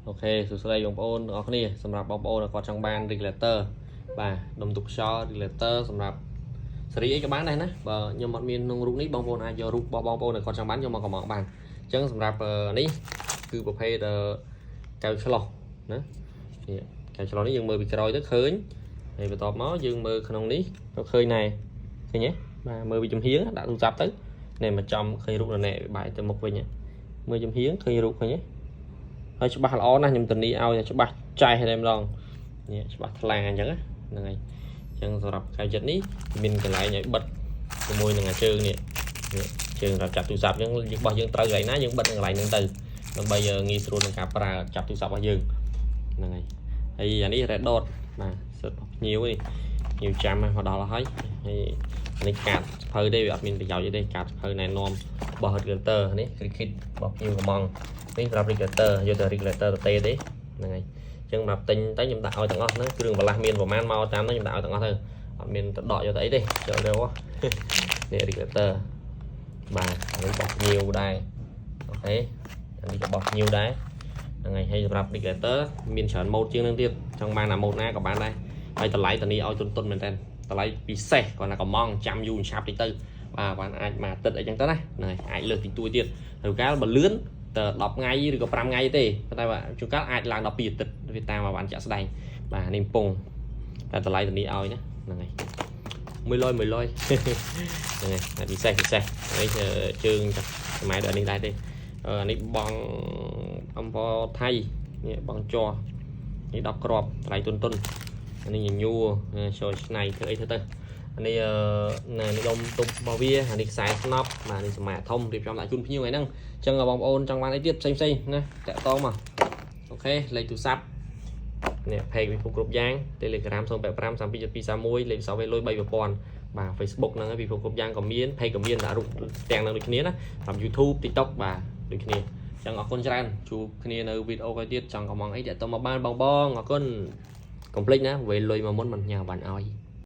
OK សួស្តីបងប្អូនទាំងអស់គ្នាសម្រាប់បងប្អូនដែលគាត់ចង់បាន regulator បាទដុំទុកខ្យល់ regulator សម្រាប់សេរីអីក៏បានដែរណាបើខ្ញុំអត់មានក្នុងរូបនេះបងប្អូនអាចយករូបរបស់បងប្អូនដែលគាត់ចង់បានយកមកកំងបានអញ្ចឹងសម្រាប់នេះគឺប្រភេទកែវឆ្លោះណានេះកែវឆ្លោះនេះយើងមើលពីក្រោយទៅឃើញហើយបន្ទាប់មកយើងមើលក្នុងនេះក៏ឃើញដែរឃើញទេបាទមើលពីចំហៀងដាក់ទូរស័ព្ទទៅនេះមកចំឃើញរូបនៅនេះបែរទៅមុខវិញមើលចំហៀងឃើញរូបឃើញទេ ហើយច្បាស់ល្អណាស់ខ្ញុំធានាឲ្យច្បាស់ចែកតែម្ដងនេះច្បាស់ថ្លាអញ្ចឹងណាហ្នឹងហើយអញ្ចឹងសម្រាប់កែវចិត្តនេះមានកន្លែងឲ្យបិទជាមួយនឹងអាជើងនេះនេះជើងសម្រាប់ចាប់ទូរស័ព្ទអញ្ចឹងយើងបោះយើងត្រូវកន្លែងណាយើងបិទនៅកន្លែងហ្នឹងទៅដើម្បីងាយស្រួលក្នុងការប្រើចាប់ទូរស័ព្ទរបស់យើងហ្នឹងហើយហើយអានេះ red dot បាទសិតរបស់ភ្ញៀវនេះភ្ញៀវចាំមកដល់ហើយហើយអានេះកាតសភៅទេវាអត់មានប្រយោជន៍អីទេកាតសភៅណែនាំរបស់ regulator នេះ cricket របស់ភ្ញៀវកំង នេះសម្រាប់ regulator យកតែ regulator ទៅទេទេហ្នឹងហើយអញ្ចឹងសម្រាប់ទិញទៅខ្ញុំដាក់ឲ្យទាំងអស់ហ្នឹងគ្រឿងបន្លាស់មានប្រមាណមកតាមហ្នឹងខ្ញុំដាក់ឲ្យទាំងអស់ទៅអត់មានទៅដកយកទៅអីទេចូលទៅនេះ regulator បាទអានេះបោះញៀវដែរ OK អានេះក៏បោះញៀវដែរហ្នឹងហើយហើយសម្រាប់ regulator មានច្រើន mode ជាងហ្នឹងទៀតចង់បានអា mode ណាក៏បានដែរហើយតម្លៃតានេះឲ្យទុនទុនមែនតើតម្លៃពិសេសគាត់ណាកំងចាំយូរឆាប់តិចទៅបាទបានអាចមួយអាទិត្យអីចឹងទៅណាហ្នឹងហើយអាចលើសតិចតួចទៀតហើយកាលបើលឿន ទៅ10ថ្ងៃឬក៏5ថ្ងៃទេប៉ុន្តែបាទជួនកាលអាចឡើងដល់2អាទិត្យវាតាមមកបានចាក់ស្ដែងបាទនេះកំពងតែតម្លៃធានាឲ្យណាហ្នឹងហើយ100 100ហ្នឹងហើយតែពិសេសពិសេសនេះជើងចាស់សម័យដល់នេះដែរទេអានេះបងអំពថៃនេះបងជ័រនេះ10គ្រាប់តម្លៃទុនទុនអានេះញញួរចូលឆ្នៃធ្វើអីធ្វើទៅអានេះណែនេះដុំទុំរបស់វាអានេះខ្សែស្នប់បាទនេះសម័យធំរៀបចំដាក់ជូនភ្ញៀវថ្ងៃហ្នឹងចឹងបងប្អូនចង់បានអីទៀតផ្សេងផ្សេងណាតាក់តងមក OK លេខទូរស័ព្ទនេះ page ពិភពគ្រប់យ៉ាង Telegram 085 327231លេខសវេលុយ3000បាទ Facebook ហ្នឹងហើយពិភពគ្រប់យ៉ាងក៏មាន page ក៏មានដាក់រូបទាំងហ្នឹងដូចគ្នាណាតាម YouTube TikTok បាទដូចគ្នាចឹងអរគុណច្រើនជួបគ្នានៅវីដេអូក្រោយទៀតចង់កំងអីតាក់ទងមកបានបងបងអរគុណកុំភ្លេចណាវេលុយមកមុនមិនញ៉ាំបានឲ្យ